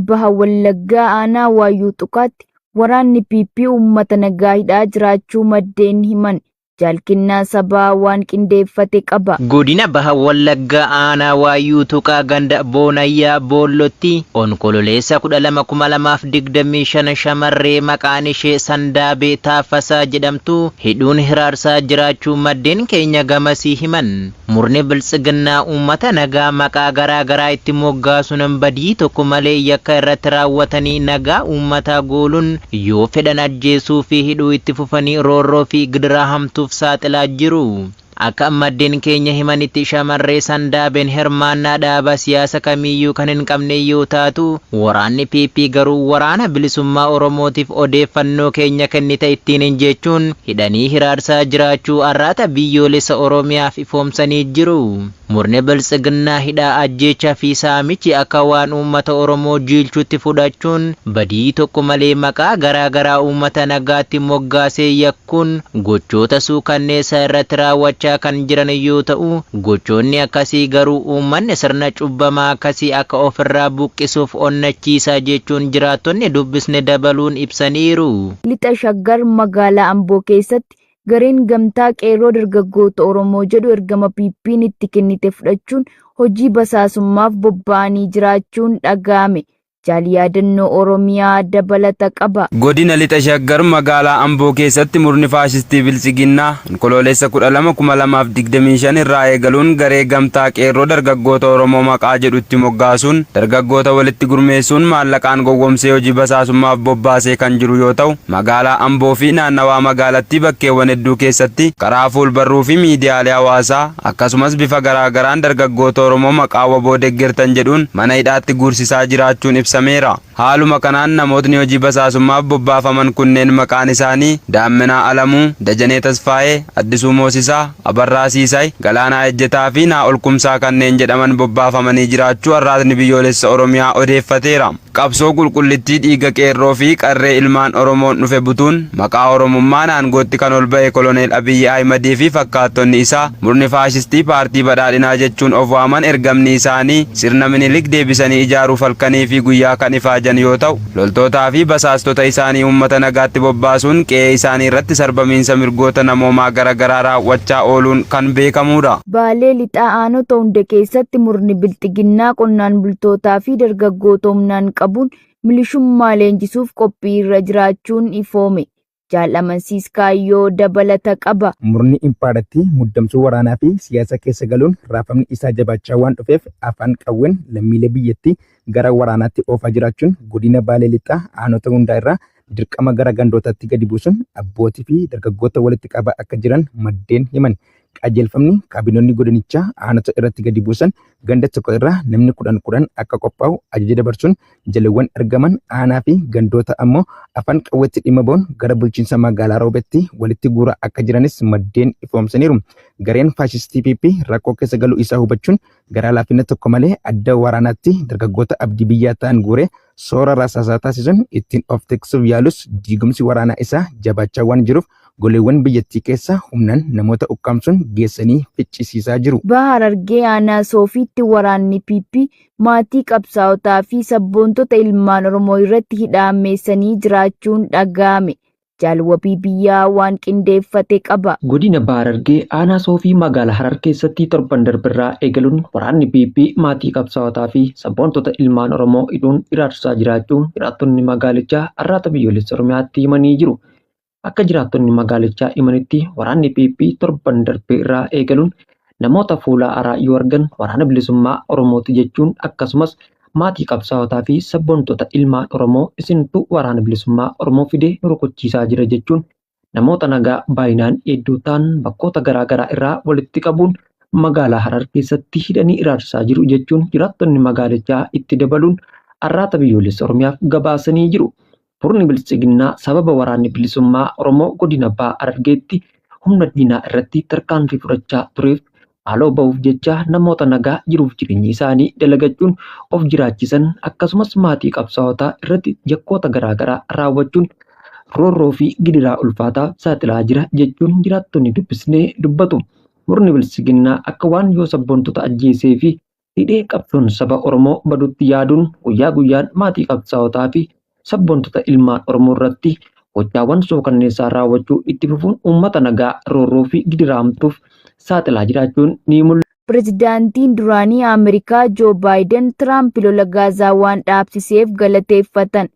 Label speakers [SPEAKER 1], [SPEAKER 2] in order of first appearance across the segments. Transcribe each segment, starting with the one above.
[SPEAKER 1] Baha Wallaggaa Aanaa Waayyuu Tuqaatti waraanni PP uummata nagaa hidhaa jiraachuu maddeen himan. Jaal Kennaa Sabaa waan qindeeffate qaba.
[SPEAKER 2] Godina Baha Wallaggaa Aanaa Waayyuu Tuqaa ganda Boonayyaa Boollotti Onkololeessa 12,2025 shamarree maqaan ishee Sandaabee Taaffasaa jedhamtu hidhuun hiraarsaa jiraachuu maddeen keenya gamasii himan. Murni Biltsiginnaa uummata nagaa maqaa garaa garaa itti moggaasuun badii tokko malee yakka irratti raawwatanii nagaa uummataa gooluun yoo fedhan ajjeesuu fi hidhuu itti fufanii roorroo fi gidiraa hamtuuf saaxilaa jiru. Akka maddeen keenya himanitti shamarree Sandaabeen hirmaannaa dhaaba siyaasa kamiiyyuu kan hin qabne yoo taatu, waraanni PP garuu waraana bilisummaa Oromootiif odeeffannoo keenya kennita ittiin jechuun hidhanii hiraarsaa jiraachuu Arraata Biyyoolessa Oromiyaaf ifoomsanii jiru. Murni Biltsiginnaa hidhaa, ajjeechaa fi saamichi akka waan uummata Oromoo jiilchuutti fudhachuun badii tokko malee maqaa garaa garaa uummata nagaatti moggaasee yakkuun gochoota suukanneessaa irratti raawwachaa kan jiran yoo ta'u, gochoonni akkasii garuu uummanni sirna cubbamaa akkasii akka ofirraa buqqisuuf onnachiisa jechuun jiraattonni dubbisne dabaluun ibsaniiru.
[SPEAKER 1] Lixa Shaggar magaalaa Amboo keessatti gareen Gamtaa Qeerroo Dargaggoota Oromoo jedhu ergama PPn itti kennite fudhachuun hojii basaasummaaf bobba'anii jiraachuun dhaga'ame. Jaal Yaadannoo Oromiyaa dabalata qaba.
[SPEAKER 3] Godina Lixa Shaggar magaalaa Amboo keessatti murni faashistii Biltsiginnaa Onkoloolessa 12,2025 irraa eegaluun garee Gamtaa Qeerroo Dargaggoota Oromoo maqaa jedhu itti moggaasuun dargaggoota walitti gurmeessuun maallaqaan gowwomsee hojii basaasummaaf bobbaasee kan jiru yoo ta'u, magaalaa Amboo fi naannawaa magaalattii bakkeewwan hedduu keessatti karaa fuulbarruu fi miidiyaalee hawaasaa akkasumas bifa garaa garaan dargaggoota Oromoo maqaa wbo deggertan jedhuun mana hidhaatti guursisaa jiraachuun ibsameera. Haaluma kanaan namootni hojii basaasummaaf bobbaafaman kunneen maqaan isaanii, Daammenaa Alamuu, Dajanee Tasfaayee, Addisuu Moosisaa, Abarraa Siisaay, Galaanaa Ejjetaa fi Naa'ol Kumsaa kanneen jedhaman bobbaafamanii jiraachuu Arraatni Biyyoolessa Oromiyaa odeeffateera. Qabsoo qulqullittii dhiiga qeerroo fi qarree ilmaan Oromoon dhufe butuun maqaa Oromummaan aangootti kan ol ba'e Koloneel Abiyyi Ahimadii fi fakkaattonni isaa murni faashistii paartii Badhaadhinaa jechuun of waaman ergamni isaanii sirna Minilik deebisanii ijaaruuf halkanii fi guyyaa kan ifaajan yoo ta'u, loltootaa fi basaastota isaanii uummata nagaatti bobbaasuun qe'ee isaanii irratti sarbamiinsa mirgoota namoomaa gara garaa raawwachaa ooluun kan beekamuudha.
[SPEAKER 1] Baalee Lixaa aanota hunda keessatti murni Bilxiginnaa qonnaan bultootaa fi dargaggoota humnaan qabuun milishummaa leenjisuuf qophii irra jiraachuun ifoome. Jaal Amansiis Kaayyoo dabalata qaba.
[SPEAKER 4] Murni impaayerattii muddamsuu waraanaa fi siyaasa keessa galuun raafamni isaa jabaachaa waan dhufeef afaan qawween lammiilee biyyattii gara waraanaatti oofaa jiraachuun godina Baalee Lixaa aanota hundaa irraa dirqama gara gandootaatti gadi buusuun abbootii fi dargaggoota walitti qabaa akka jiran maddeen himan. Qajeelfamni kaabinoonni godinichaa aanota irratti gadi buusan ganda tokko irraa namni 10 kudhan akka qophaa'u ajaja dabarsuun jaleewwan ergaman aanaa fi gandoota ammoo afaan qawweetti dhimma ba'uun gara bulchiinsa magaalaa Roobeetti walitti guuraa akka jiranis maddeen ifoomsaniiru. Gareen faashistii PP rakkoo keessa galuu isaa hubachuun garaa laafina tokko malee adda waraanaatti dargaggoota abdii biyyaa ta'an guuree soora rasaasaa taasisuun ittiin of tiksuuf yaalus diigumsi waraanaa isaa jabaachaa waan jiruuf goleewwan biyyattii keessa humnaan namoota ukkaamsuun geessanii ficcisiisaa jiru.
[SPEAKER 1] Baha Harargee aanaa Soofiitti waraanni PP maatii qabsaa'otaa fi sabboontota ilmaan Oromoo irratti hidhaa hammeessanii jiraachuun dhaga'ame. Jaal Wabii Biyyaa waan qindeeffate qaba.
[SPEAKER 5] Godina Baha Harargee aanaa Soofii magaala Harar keessatti torban darberraa eegaluun waraanni PP maatii qabsaa'otaa fi sabboontota ilmaan Oromoo hidhuun hiraarsaa jiraachuu jiraattonni magaalichaa Arraata Biyyoolessa Oromiyaatti himanii jiru. Akka jiraattonni magaalichaa himanitti waraanni PP torban darbe irraa eegaluun namoota fuula haaraa yoo argan waraana bilisummaa Oromooti jechuun akkasumas maatii qabsaa'otaa fi sabboontota ilmaan Oromoo isintu waraana bilisummaa Oromoo fidee nu rukuchiisaa jira jechuun namoota nagaa baay'inaan hedduu ta'an bakkoota garaa garaa irraa walitti qabuun magaalaa Harar keessatti hidhanii iraarsaa jiru jechuun jiraattonni magaalichaa itti dabaluun Arraata Biyyoolessa Oromiyaaf gabaasanii jiru. Murni Biltsiginnaa sababa Waraanni Bilisummaa Oromoo Godina Baha Harargeetti humna diinaa irratti tarkaanfii fudhachaa tureef haaloo bahuuf jecha namoota nagaa jiruuf jireenya isaanii dalagachuun of jiraachisan akkasumas maatii qabsaa'otaa irratti yakkoota garaa garaa raawwachuun roorroo fi gidiraa ulfaataaf saaxilaa jira jechuun jiraattonni dubbisne dubbatu. Murni Biltsiginnaa akka waan yoo sabboontota ajjeesee fi Hidhee qabsoon saba Oromoo badutti yaaduun guyyaa guyyaan maatii qabsaa'otaa fi sabboontota ilmaan Oromoo irratti gochaawwan suukanneessaa raawwachuu itti fufuun uummata nagaa roorroo fi gidiraamtuuf saaxilaa jiraachuun ni mul'ata.
[SPEAKER 1] Pirezidaantiin duraanii Ameerikaa Joo Baayiden Tiraamp lola Gaazaa waan dhaabsiseef galateeffatan.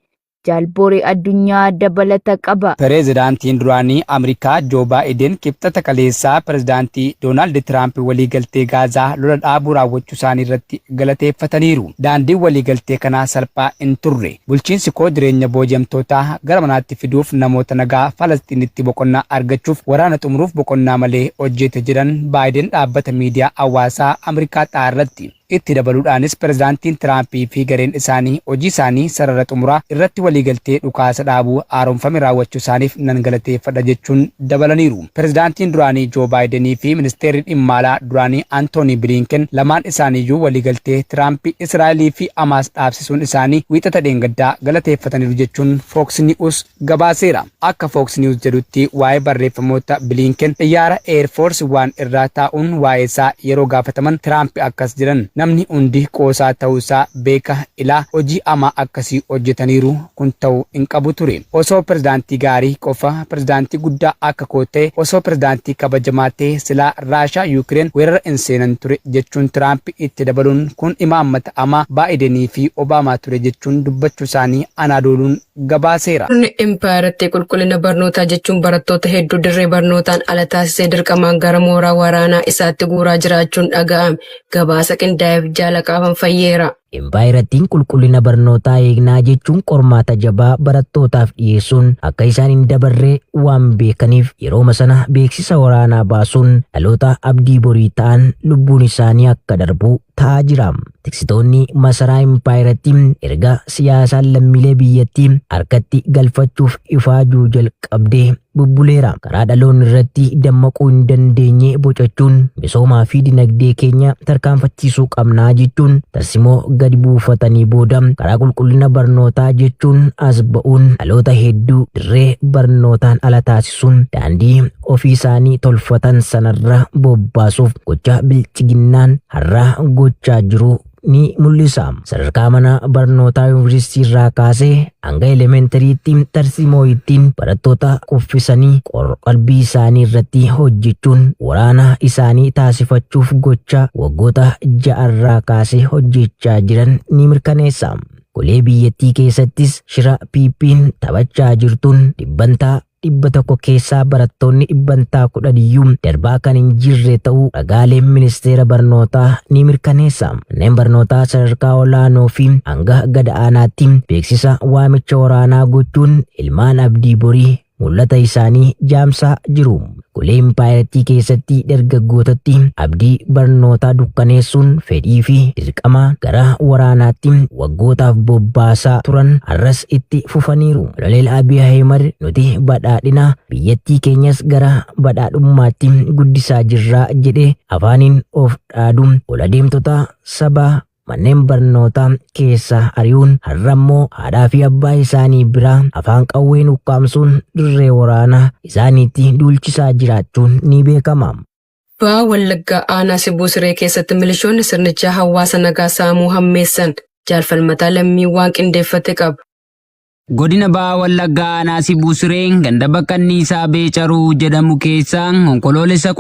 [SPEAKER 1] Jaal Booree Addunyaa dabalata qaba.
[SPEAKER 6] Pireezidaantiin duraanii Ameerikaa Joo Baayiden Kibxata kaleessaa Pireezidaantii Doonaald Tiraamp waliigaltee Gaazaa lola dhaabuu raawwachuu isaanii irratti galateeffataniiru. Daandiin waliigaltee kanaa salphaa hin turre. Bulchiinsi koo jireenya booji'amtootaa gara manaatti fiduuf, namoota nagaa Falasxiinitti boqonnaa argachuuf, waraana xumuruuf boqonnaa malee hojjete jedhan Baayiden dhaabbata miidiyaa hawaasaa Ameerikaa Xaa irratti. Itti dabaluudhaanis Pirezidaantiin Tiraampii fi gareen isaanii hojii isaanii sarara xumuraa irratti waliigaltee dhukaasa dhaabuu haaromfame raawwachuu isaaniif nan galateeffadha jechuun dabalaniiru. Pirezidaantiin duraanii Joo Baayidenii fi Ministeerri Dhimma Alaa duraanii Antoonii Biliinken lamaan isaaniiyyuu waliigaltee Tiraampi Israa'elii fi Hamaas dhaabsisuun isaanii Wiixata dheengaddaa galateeffataniiru jechuun Fox News gabaaseera. Akka Fox News jedhutti waa'ee barreeffamoota Biliinken xiyyaara Air Force One irraa taa'uun waa'ee isaa yeroo gaafataman Tiraamp akkas jedhan, Namni hundi qoosaa ta'uu isaa beeka, ilaa hojii hamaa akkasii hojjetaniiru, kun ta'uu hin qabu ture. Osoo pirezidaantii gaarii qofa, pirezidaantii guddaa akka koo ta'e, osoo pirezidaantii kabajamaa ta'e silaa Raashaa Yuukireen weerara hin seenan ture jechuun Tiraamp itti dabaluun kun imaammata hamaa Baayidenii fi Obaamaa ture jechuun dubbachuu isaanii Anaadooluun gabaaseera.
[SPEAKER 7] Murni impaayerattii qulqullina barnootaa jechuun barattoota hedduu dirree barnootaan ala taasisee dirqamaan gara mooraa waraanaa isaatti guuraa jiraachuun dhaga'ame. Gabaasa qindaa'eef Jaal Aqaafan Fayyeera.
[SPEAKER 8] Impaayerattiin qulqullina barnootaa eegnaa jechuun qormaata jabaa barattootaaf dhiyeessuun akka isaan hin dabarre waan beekaniif yerooma sana beeksisa waraanaa baasuun dhaloota abdii borii ta'an lubbuun isaanii akka darbu ta'aa jira. Tiksitoonni masaraa impaayerattii erga siyaasaan lammiilee biyyattii harkatti galfachuuf ifaajuu jalqabdee bubbuleera. Karaa dhaloonni irratti dammaquu hin dandeenye bocachuun misoomaa fi dinagdee keenya tarkaanfachiisuu qabnaa jechuun tarsimoo gadi buufatanii booda karaa qulqullina barnootaa jechuun as ba'uun dhaloota hedduu dirree barnootaan ala taasisuun daandii ofii isaanii tolfatan sanarra bobbaasuuf gocha bilxiginnaan har'a gochaa jiru ni mul'isa. Sadarkaa mana barnootaa yuunivarsiitii irraa kaasee hanga elementariitti tarsiimoo ittiin barattoota kuffisanii qorqalbii isaanii irratti hojjechuun waraana isaanii taasifachuuf gocha waggoota ja'arraa kaasee hojjechaa jiran ni mirkaneessa. Golee biyyattii keessattis shira PP'n taphachaa jirtuun dhibbantaa 100 keessaa barattoonni dhibbantaa 10 iyyuu darbaa kan hin jirre ta'uu ragaaleen ministeera barnootaa ni mirkaneessa. Manneen barnootaa sadarkaa olaanoo fi hanga gad aanaatti beeksisa waamicha waraanaa gochuun ilmaan abdii borii mul'ata isaanii jaamsaa jiru. Golee impaayerattii keessatti dargaggootatti abdii barnootaa dukkaneessuun fedhii fi dirqama gara waraanaatti waggootaaf bobbaasaa turan har'as itti fufaniiru. Koloneel Abiy Ahimad nuti badhaadhina biyyattii keenyas gara badhaadhummaatti guddisaa jirra jedhee afaaniin of dhaadu ol adeemtota saba manneen barnootaa keessaa ari'uun har'a immoo haadhaa fi abbaa isaanii biraa afaan qawween ukkaamsuun dirree waraanaa isaaniitti duulchisaa jiraachuun ni beekama.
[SPEAKER 7] Baha Wallaggaa Aanaa Sibuu Siree keessatti milishoonni sirnichaa hawaasa nagaa saamuu hammeessan. Jaal Falmataa Lammii waan qindeeffate qaba.
[SPEAKER 9] Godina Baha Wallaggaa Aanaa Sibuu Siree ganda Bakkanniisaa Beecaruu jedhamu keessaa Onkoloolessa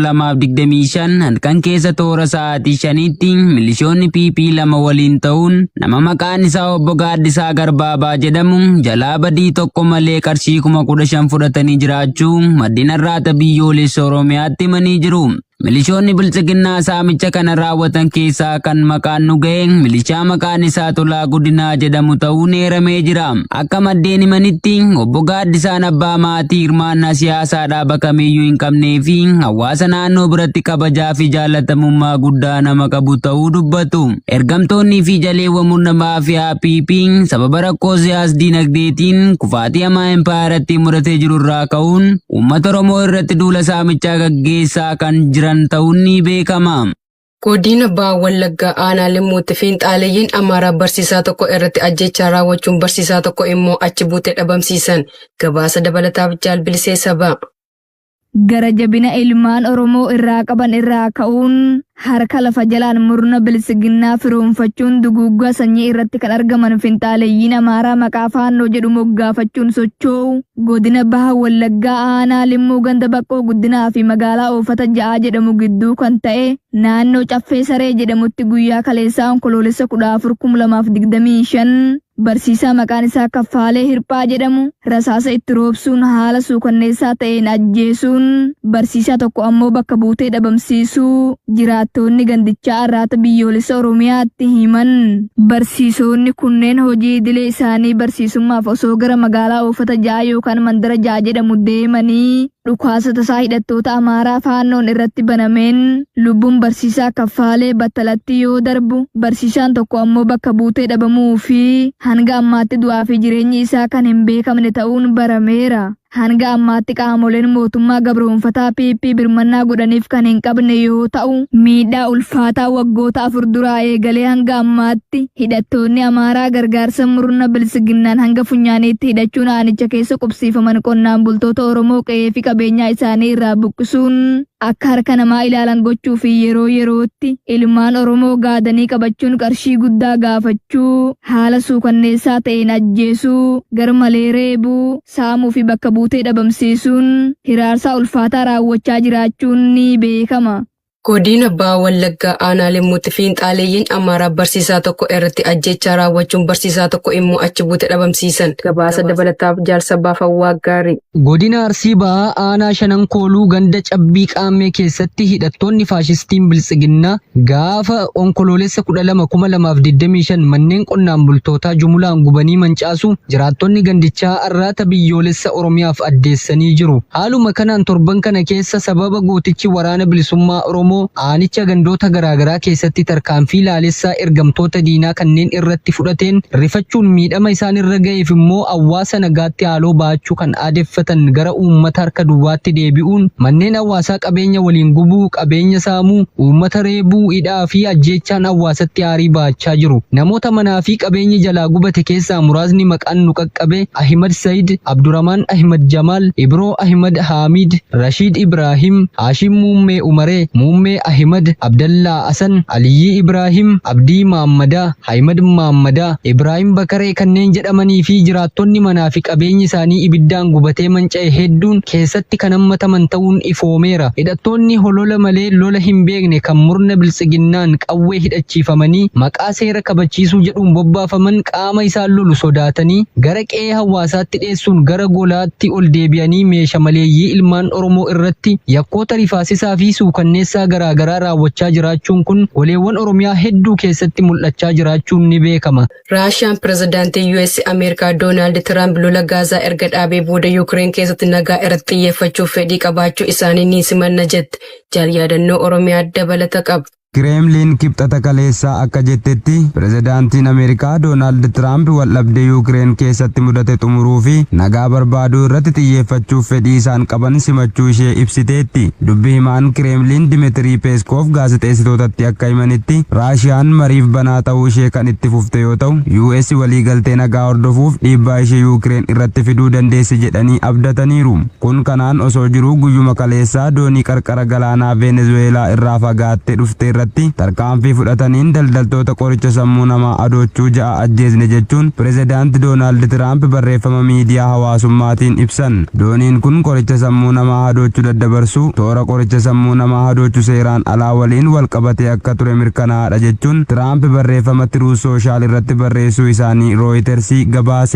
[SPEAKER 9] 11,2025 halkan keessa toora sa'aatii shaniitti milishoonni PP lama waliin ta'uun nama maqaan isaa Obbo Gaaddisaa Garbaabaa jedhamu jalaa badii tokko malee qarshii 15,000 fudhatanii jiraachuu maddeen Arraata Biyyoolessa Oromiyaatti himanii jiru. Milishoonni Biltsiginnaa saamicha kana raawwatan keessaa kan maqaan nu ga'e milishaa maqaan isaa Tolaa Gudinaa jedhamu ta'uun eeramee jira. Akka maddeen himanitti Obbo Gaaddisaan abbaa maatii hirmaannaa siyaasaa dhaaba kamiiyyuu hin qabnee fi hawaasa naannoo biratti kabajaa fi jaallatamummaa guddaa nama qabu ta'uu dubbatu. Ergamtoonnii fi jaleewwan murna maafiyaa PP sababa rakkoo siyaas diinagdeetiin kufaatii hamaa impaayerattii mudatee jiru irraa ka'uun Uummata Oromoo irratti duula saamichaa gaggeessaa kan jiran ta'uun ni beekama.
[SPEAKER 7] Godina Baha Wallaggaa Aanaa Limmuutti fiinxaaleyyiin Amaaraa barsiisaa tokko irratti ajjeechaa raawwachuun barsiisaa tokko immoo achi buutee dhabamsiisan. Gabaasa dabalataaf Jaal Bilisee Sabaa.
[SPEAKER 1] Gara jabina ilmaan Oromoo irraa qaban irraa ka'uun harka lafa jalaan murna bilisiginnaa firoomfachuun duguuggaa sanyii irratti kan argaman finxaaleyyiin Amaaraa maqaa Faannoo jedhu moggaafachuun socho'u godina Baha Wallaggaa aanaa Limmuu ganda Baqqoo Guddinaa fi magaalaa Oofata Ja'aa jedhamu gidduu kan ta'e naannoo Caffee Saree jedhamutti guyyaa kaleessaa Onkoloolessa 14, 2025 barsiisaa maqaan isaa Kaffaalee Hirphaa jedhamu rasaasa itti roobsuun haala suukanneessaa ta'een ajjeesuun barsiisaa tokko ammoo bakka buutee dhabamsiisuu jiraattoonni gandichaa Arraata Biyyoolessa Oromiyaatti himan. Barsiisonni kunneen hojii idilee isaanii barsiisummaaf osoo gara magaalaa Oofata Ja'aa yookaan Mandara Ja'a jedhamu deemanii dhukaasa tasaa hidhattoota Amaaraa Faannoon irratti banameen lubbuun barsiisaa Kaffaalee battalatti yoo darbu, barsiisaan tokko ammoo bakka buutee dhabamuu fi hanga ammaatti du'aa fi jireenyi isaa kan hin beekamne ta'uun barameera. Hanga ammaatti qaamoleen mootummaa gabroomfataa PP birmannaa godhaniif kan hin qabne yoo ta'u, miidhaa ulfaataa waggoota 4 duraa eegalee hanga ammaatti hidhattoonni Amaaraa gargaarsa murna bilsiginnaan hanga funyaaniitti hidhachuun aanicha keessa qubsiifaman qonnaan bultoota Oromoo qe'ee fi qabeenyaa isaanii irraa buqqisuun akka harka namaa ilaalan gochuu fi yeroo yerootti ilmaan Oromoo gaadanii qabachuun qarshii guddaa gaafachuu, haala suukanneessaa ta'een ajjeesuu, garmalee reebuu, saamuu fi bakka buutee dhabamsiisuun hiraarsaa ulfaataa raawwachaa jiraachuun ni beekama.
[SPEAKER 7] Godina Baha Wallaggaa Aanaa Limmuutti fiinxaaleeyyiin Amaaraa barsiisaa tokko irratti ajjeechaa raawwachuun barsiisaa tokko immoo achi buute dhabamsiisan. Gabaasa dabalataaf Jaal Sabaa Fawwaa Gaarii.
[SPEAKER 10] Godina Arsii Bahaa aanaa Shanan Kooluu ganda Cabbii Qaammee keessatti hidhattoonni faashistiin Biltsiginnaa gaafa Onkoloolessa 12, 2025 manneen qonnaan bultootaa jumulaan gubanii mancaasuu jiraattonni gandichaa Arraata Biyyoolessa Oromiyaaf addeessanii jiru. Haaluma kanaan torban kana keessa sababa gootichi Waraana Bilisummaa Oromoo aanicha gandoota garaagaraa keessatti tarkaanfii laalessaa ergamtoota diinaa kanneen irratti fudhateen rifachuun miidhama isaan irra ga'eef immoo hawaasa nagaatti haaloo ba'achuu kan aadeffatan gara uummata harka duwwaatti deebi'uun manneen hawaasaa qabeenya waliin gubuu, qabeenya saamuu, uummata reebuu, hidhaa fi ajjeechaan hawaasatti aarii ba'achaa jiru. Namoota manaa fi qabeenyi jalaa gubate keessaa muraasni maqaan nu qaqqabe Ahimad Sayid, Abdurrahmaan Ahimad Jamaal, Ibroo Ahimad Haamid, Rashiid Ibraahim, Haashim Muummee Umaree, Muummee Ahimad, Abdallaa Hasan, Aliyyii Ibraahim, Abdii Maammadaa, Ahimad Maammadaa, Ibraahim Bakaree kanneen jedhamanii fi jiraattonni manaa fi qabeenyi isaanii ibiddaan gubatee manca'e hedduun keessatti kan hammataman ta'uun ifoomeera. Hidhattoonni holola malee lola hin beekne kan murna biltsiginnaan qawwee hidhachiifamanii maqaa seera kabachiisuu jedhuun bobbaafaman qaama isaan lolu sodaatanii gara qe'ee hawaasaatti dheessuun gara golaatti ol deebi'anii meesha maleeyyii ilmaan Oromoo irratti yakkoota rifaasisaa fi suukanneessaa garaa garaa raawwachaa jiraachuun kun goleewwan Oromiyaa hedduu keessatti mul'achaa jiraachuun ni beekama.
[SPEAKER 7] Raashiyaan pirezidaantii US Ameerikaa Doonaald Tiraamp lola Gaazaa erga dhaabee booda Yuukireen keessatti nagaa irratti xiyyeeffachuuf fedhii qabaachuu isaanii ni simanna jette. Jaal Yaadannoo Oromiyaa dabalata qaba.
[SPEAKER 3] Kireemliin Kibxata kaleessaa akka jettetti, Pirezidaantiin Ameerikaa Doonaald Tiraamp waldhabdee Yuukireen keessatti mudate xumuruu fi nagaa barbaaduu irratti xiyyeeffachuuf fedhii isaan qaban simachuu ishee ibsiteetti. Dubbi himaan Kireemliin Dimetirii Peeskoof gaazexeessitootatti akka himanitti, Raashiyaan mariif banaa ta'uu ishee kan itti fufte yoo ta'u, US waliigaltee nagaa hordofuuf dhiibbaa ishee Yuukireen irratti fiduu dandeessi jedhanii abdataniiru. Kun kanaan osoo jiruu guyyuma kaleessaa doonii qarqara galaanaa Venezuweelaa irraa fagaattee dhufte irratti tarkaanfii fudhataniin daldaltoota qoricha sammuu namaa adoochuu 6 ajjeesne jechuun Pirezidaant Doonaald Tiraamp barreeffama miidiyaa hawaasummaatiin ibsan. Dooniin kun qoricha sammuu namaa hadoochu daddabarsuu, toora qoricha sammuu namaa hadoochu seeraan alaa waliin walqabatee akka ture mirkanaa'aadha jechuun Tiraamp barreeffama Truth Social irratti barreessuu isaanii Rooyitersi gabaase.